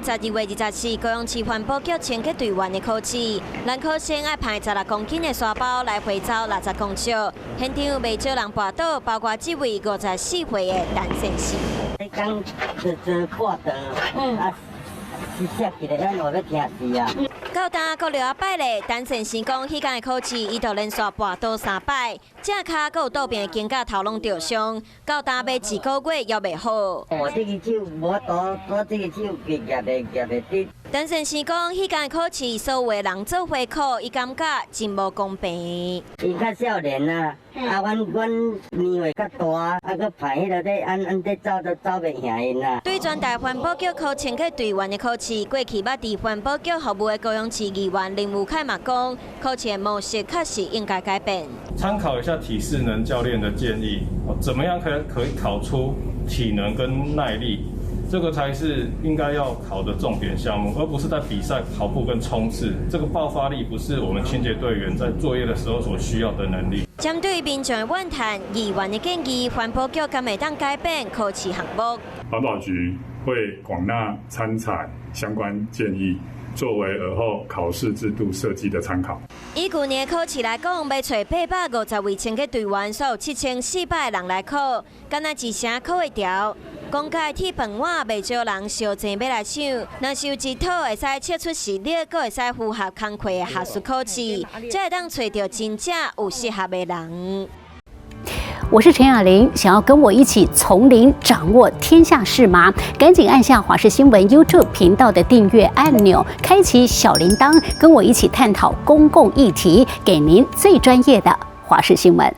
12月24，高雄市環保局清潔隊員的考試，男考生愛攀16公斤的沙包來回走60公尺，現場有袂少人跋倒，包括這位54歲的陳先生。你講做做破道，啊，是寫起來，咱話欲聽字啊。到今閣60擺咧，陳先生講，彼工的考試，伊就連續跋倒三擺，正跤閣有倒邊肩胛頭攏著傷，到今欲一個月猶袂好。我這个手無法度，我這个手舉袂舉袂直。陳先生講，彼工的考試所有的人做伙考，伊感覺真無公平。伊較少年啊，啊，阮阮年歲較大，啊，閣排彼个咧，按按咧走都走袂贏𪜶啊。對全台環保局考清潔隊員的考試，過去捌佇環保局服務的高雄市議員林祐凱嘛講，考試的模式確實應該改變。參考一下體適能教練的建議，怎麼樣可以考出體能跟耐力？這個才是應該要考的重點項目，而不是在比賽跑步跟衝刺。這個爆發力不是我們清潔隊員在作業的時候所需要的能力。針對民眾的怨嘆，議員的建議，環保局敢會當改變考試項目？環保局會廣納參採相關建議，作為爾後考試制度設計的參考。以舊年考試來講，欲揣850位清潔隊員，所有7400人來考，敢若一成考會著。講解鐵飯碗，袂少人相爭欲來搶。若是有一套會使測出實力，閣會使符合工課的學術考試，才會當揣著真正有適合的人。我是陳雅玲，想要跟我一起從零掌握天下事嗎？趕緊按下華視新聞 YouTube 頻道的訂閱按鈕，開啟小鈴鐺，跟我一起探討公共議題，給您最專業的華視新聞。